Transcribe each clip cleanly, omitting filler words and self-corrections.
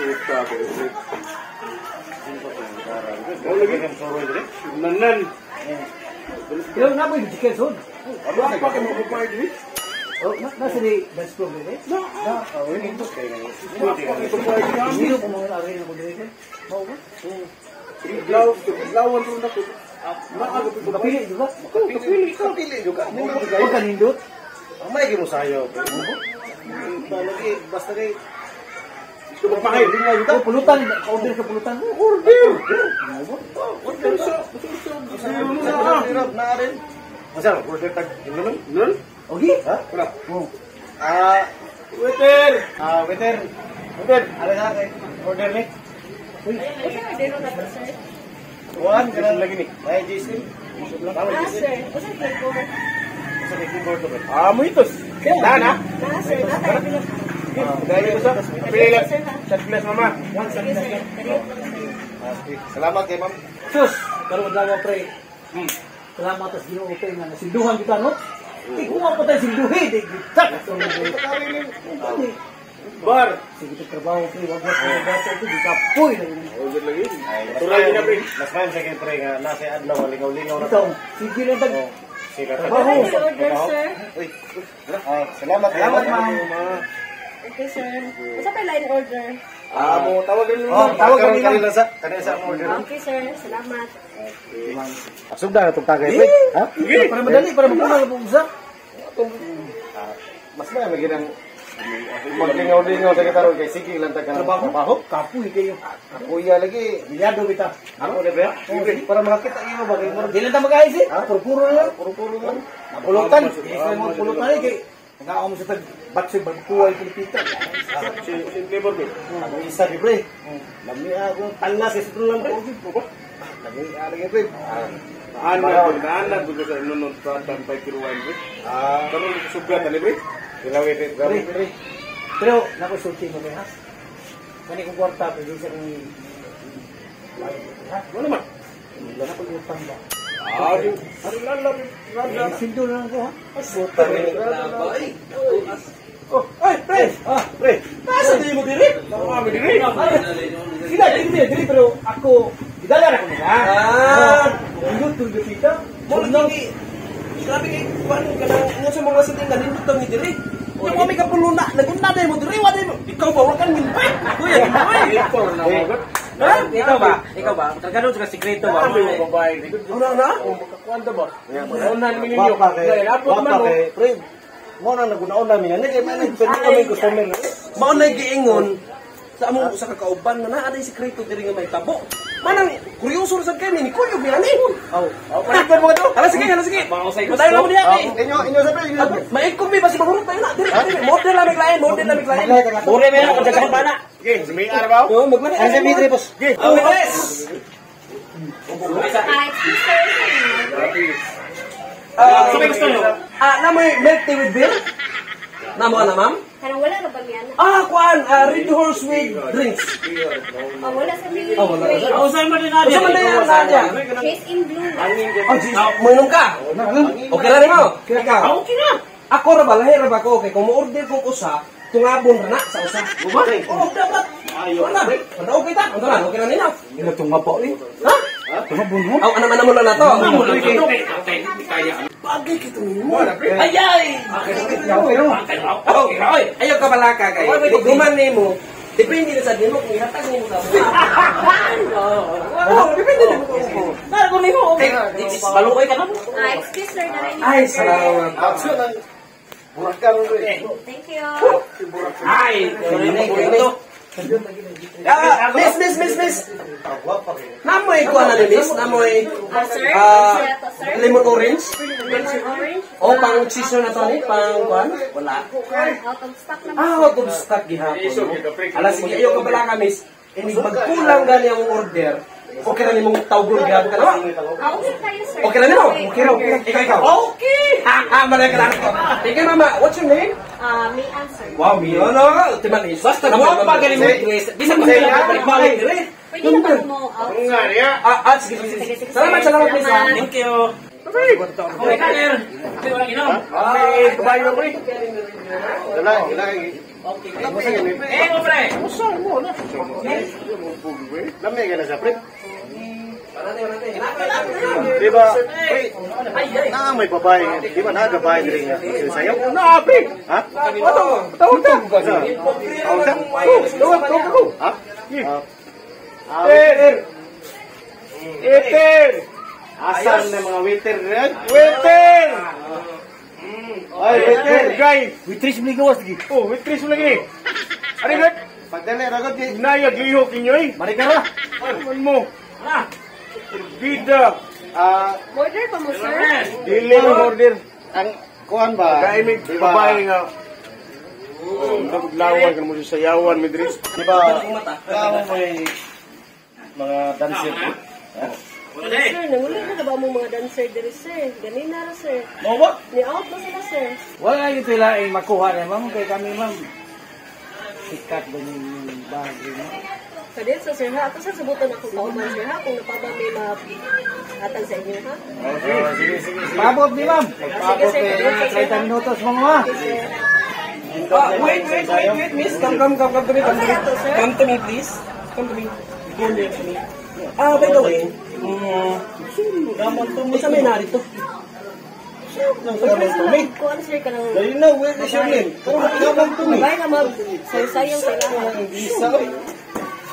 Puta, pre. Oh, lagi. Nanan. Pero na mo yung chicken sod. Ano pa kayo magpapayag diri? Oh, na na sila dance floor diri. Na. Oh, nindot kay nga. Hindi ko mga arena ko diri. Mao ba? Iglaw, iglawan ro na ko. Kapili di ba? Kapili ka. Kapili jud ka. Wa ka nindot. Amay gyud mo sayo. Lagi basta kay Gusto magpakay. Oh, pulutan, ka-order ka pulutan. Order. Order sa sa Sirap na rin. Masa order tag inuman? Nun? Okay. Ha? Wala. Oh. Ah, Waiter. ah, waiter. Waiter. Ala na kay order ni. Uy, Usa order na to, sir? Kuan Ganun lagi ni. Ay, Jason. Tama, Ah, Jason. sir. Usa flavor? Sa kay keyboard to ba? Ah, mojitos. Na na. Na, sir. Na tayo pila. Dahil ito sa pili lang. Shot glass, mama. One Sige, shot. sir. Dali lang, sir. Ah, sige. Salamat kay ma'am. Sus, karon adlaw, pre. Salamat sa Ginoo pre nga nasilduhan kita, no? Di kuma pa tayo silduhi, di kita. Bar. Sige to trabaho pre, wag na ko ito, di ka puy na yun. Order lagi. Ay, mas Tuloy na, pre. Mas man sa kay pre nga nasa adlaw lingaw-lingaw na. Ito, sige lang tag. Oh, sige. Trabaho. Ano yung order, sir? Uy. Ah, salamat. Salamat, ma'am. Okay, sir. Usa pa line order? Ah, mo tawagan mo. Oh, tawag Karon kami kanila lang. sa kanila sa among order. Okay, sir. Salamat. Sugda na tong tagay pre. Ha? Eh, para madali, para makuha na po usa. Ah, mas may lagi nang maglingaw-lingaw sa kita kay sige lang ta ka Trabaho. trabaho. Kapoy kayo. Kuya lagi. Bilyado kita. Ako na ba? Para makakita imo ba kay murag Di lang ta mag-ayos eh. Puro-puro na lang. puro-puro lang. Pulutan. Di sila mo pulutan eh. Kay nagawa mo sa tag batsoy barbacoa yung Pilipita. Si si flavor ko. Ako isa di pre. Lami ako tanglas sa lang pre. Lami lagi pre. Naan na, naan na ko sa inunod sa tanpay kiruan pre. Ah, Karon sugat ani pre. Grabe pre, grabe Pre, pre. Pero nako sulti mo ha. Kani kong kwarta pero di siya kong ha. Wala man. Wala ko utang ba. Ah, di. Ano lala lala. Eh, sindo na lang ko ha. Puta ni. Oh, ay, pre. Ah, Pre. nasa di mo diri? Tama mi diri. Sila diri diri diri pero ako gidala ra ko nila. Ah. Indot tong kita. Mo lagi grabe kay kuan ka nang mo sa mga sa tinga nindot mi diri. Yung kami ka puluna, nagunda day mo diri, wa day mo. Ikaw ba wa kan ginpay? Kuya, ginpay. Ikaw na mo. Ha? Ikaw ba? Ikaw ba? Tagano sa sikreto ba? Kami mo babae dito. Ano na? Oh, makakuan ta ba? Unahan mi ninyo. Wapa kay. Dahil abot Wapa man mo. kay pre. Mo na nagunaon namin ani kay man nagpendo kami customer. Mao na giingon sa among usa ka kauban nga naa day sikreto diri nga may tabo. Manang kuryoso ra sad kay ni kuyog mi ani. Oh, palitan mo ka to. Hala sige, hala sige. Padayon lang mo diha kay. Inyo inyo sa pre. Inyo sa pre. Maikog mi basi mahurot tayo na diri. Diri model lang lain, model lang lain. Model meron kung daghan pa na. Sige, may araw. Oh, magmana. Ay, sa mi pre boss. Oh, yes. Ah, excuse, sir. Ah, gusto nyo? Ah, na may milk tea with beer? Namo na, ma'am? Kanang wala ra ba niya? Ah, kuan, ah, Red Horse with drinks. Oh, wala sa may. Oh, wala. Wait. Oh, saan man din nadia? Saan man din nadia? Chase in blue. Oh, jeez. Mainom ka? Okay ra nimo? Ikaw? Okay na. Ako ra ba, lahi ra ba ko? Okay, kung mo-order ko usa, tungabon ra na sa usa. Oh, dapat. Wala. Wala, okay ta. Ano na, okay na nila. Ila tunga pa eh. Ha? Tunga bunho. Aw, ano man mo na to? Bagay kito nimo. Ay ay. Oh, oy, ayaw ka balaka kay. Duman nimo. Depende na sa nimo kung ihatag nimo sa Oh, depende na mo. Nara ko nimo. Okay, balukoy ka na. Ah, excuse, sir. Na rin yung Ay, order. salamat. Action ang burakan pre. Thank you. Ay, ito. Ah, miss, miss, miss, miss. Ah, wapa kay. Namoy ko na ni miss, namoy Ah, sir. ah, Sir, ato, sir. lemon orange. Lemon orange. O pang season na to ni, pang kuan? Wala. Out of stock na. Ah, out of stock gihapon. Ala sige, ayaw ka bala ka, miss. Inig magkulang gani ang order. Okay ra nimong tawgon gihapon ka na. Ah, okay tayo, sir. Okay ra nimo? Okay ra, okay. Ikaw, ikaw. Okay. Ha ha, malay ka na ako. Thank you, mama. What's your name? Ah, may answer. Wow, Mio, no? Timan is. Basta mo pa galing mo Chris. Bisan mo sila balik-balik dire. Pwede na ba mo out? Nga niya. Ah, ah, sige, sige, sige. Sige, sige, Salamat, sir. salamat, miss. ah. Salamat. Thank you. Okay, sir. Walang inom. Ay, kabayo pre. Dala, dala. Eh, mo pre. Usa mo na. Lami ka na sa pre. Di ba? Pre, naa may babae. Di ba naa babae diri nga sayaw? Naa pre. Ha? Tawag ta. Tawag ta? Tawag tawag ko. Ha? Waiter. Waiter. Asan na mga waiter rin? Waiter. Ay, waiter. Guys. Waitress mo gawas lagi. Oh, waitress mo lagi. Ari gud. Pagdali ragod di. Naya gihok inyo eh. Marikara. Ano mo? Bida. Ah, Order pa mo, sir? Dili mo order. ang kuan ba? Kay may Di ba? babae nga. Oh, naglawan ka mo sa sayawan, mi diri. Di ba? Kamo may mga dancer. Sir, nanguli na ba mo mga dancer diri, sir? Ganina ra, sir. Mo ba? Ni-out na sila, sir. Wala yung sila ay makuha na ma'am kay kami ma'am. Sikat ba yung bagay mo? Kadil sa sir ha, ako sa sabutan akong kauban sir ha, kung napaba may mahatag sa inyo ha. Oh, sige, sige, sige. Paabot ni ma'am. Sige sir, kadil sa sir 30 ha. minutos mga ma. Wait, wait, wait, wait, miss. Come, come, come, come to me. Come to me. Come to me, please. Come to me. Go near to me. Ah, by the way, unsa may narito? Kuan sir ka ng Dali na, where is your name? Kamon to me. babae nga mag sayo-sayong sa ilaha. Isa.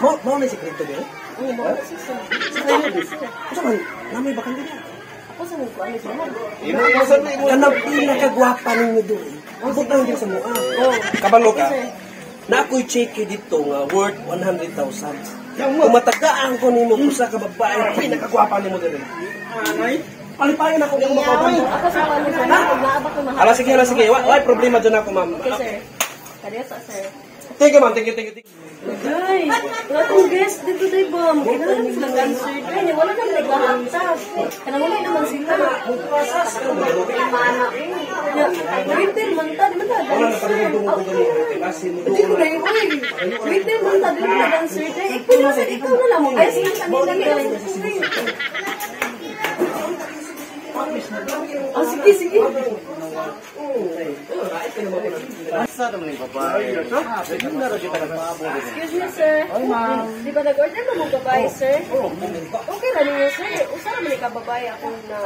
Mo, mo na sikreto ba? Oo, mo na sir. Unsa man? Namay bakante niya. Ako sa nang kuan sir. Imo imo sa imo. Kanang pinakagwapa ninyo doon. Butang din sa mukha. Oh. Kabalo ka? Sir. Na ako'y cheque dito nga worth 100,000. Kung matagaan ko nimo usa ka babae, pinakagwapa nimo diri. Palipayan ako kung makauban. Ako sa kuan sir, ha, kung naa ba ko mahatag. Ala sige, ala sige. Wa problema dyan ako, ma'am. Okay sir. Kadil sa sir. Thank you, ma'am. Thank you, thank you. Thank you. Day, wala akong guest dito day ba? Kinahanglan sila dancer day. Wala naman naglahatag. Kanang wala naman sila. Waiter man ta, di man ta dancer. Hindi ko na yun, oy. Waiter man ta, di man ta dancer day. Ikaw na, sir, ikaw na lang. Ay, sige, kanila nila. Oh, sige, sige. Asa naman yung babae? Excuse me, sir. Di ba nag-order mo mong babae, sir? Okay ra ninyo, sir. Usa ra man ka babae akong na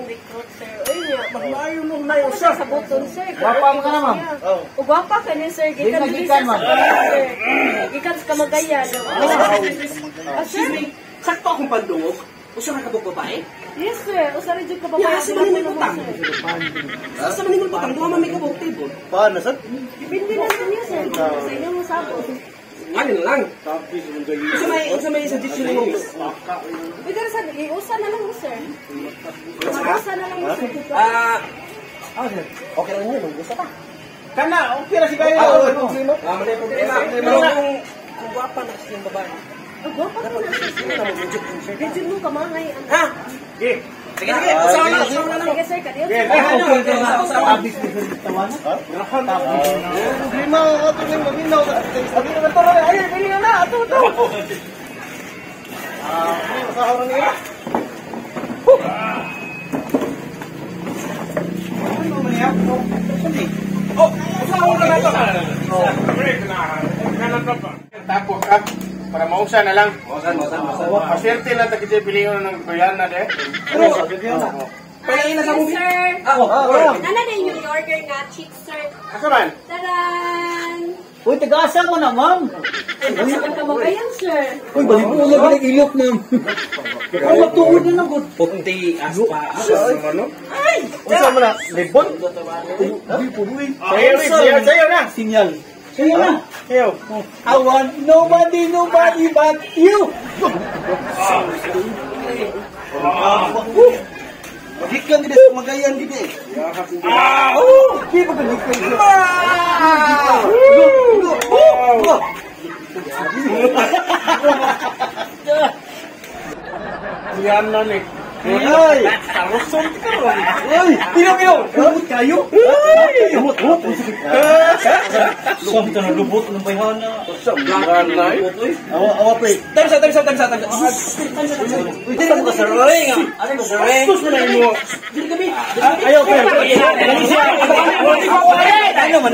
recruit, sir. Uy niya. Maayo nung nay Ako usa. sa buton, sir. Gwapa man ka na, ma'am. O gwapa ka ni, sir. Gikan Di na dili gikan, sir, sa ma'am. sir. Gikan sa Kamagayan. Ah, sir? Sakto akong pandungog. Usa ka kabuk babae? Yes, sir. Usa ra jud ka babae. Ya, asa man nimo butang? Asa man nimo butang? Duha man may kabuk table. Paano sa? Depende na sa inyo, sir. Sa inyo mo sabot. Ano na lang? Unsa may suggestion nimo, miss? Pwede ra sa iusa na lang mo, sir. Usa na lang mo, sir. Ah, Ah, sir. okay lang yun, gusto pa. Kana, okay ra si kayo. Ah, wala problema. Ah, wala problema. Pero kung gwapa na siyang babae, Oh, gwapa ka na, sir. sino na mo reject yun, sir? Medyo mo kamangay. Ha? Sige. Sige, sige. Usawa na, usawa na lang. Sige, sir. Kadiyo, sir. Okay ka nga. Tabis ni sir tawanan. Problema ato ning maminaw. Abi naman to. Ay, dili na na. Ato to. Ah, usahaw na niya. Oh, usawa na lang to. Tapo ka para mausa na lang. Mausan, mausan, mausan. Paswerte lang ta kitay piliyon ng bayan na de. Pero, pailain na sa movie. Sir. Ah, oh, Nana na yung order nga, chick, sir. Asa man? Taran! Uy, taga-asa mo na, ma'am. Ay, ang kamagayan, sir. Uy, balik mo na balik ilok, ma'am. Ay, matuod na lang, good. Puti, aspa. Ay! Unsa man na? Libon? Sayo, sayo, sayo na. Sinyal. Sinyal na. Sayo. I want nobody, nobody but you. Gikan gid sa Magayan gid eh. Ah! Oh, di ba ganito? Ah! Go, go, go. Yan na ni. Ay! Karuson ka ron. Uy, pino pino. Lumot kayo. Uy, lumot, lumot. Sa na lubot ng bayhana. Awa awa pre. Times out, times out, times out, times out. Dili mo ka sir, nga. Ano mo sir? Bastos mo na imo. Dili kami. Ayaw, pre. Ano man?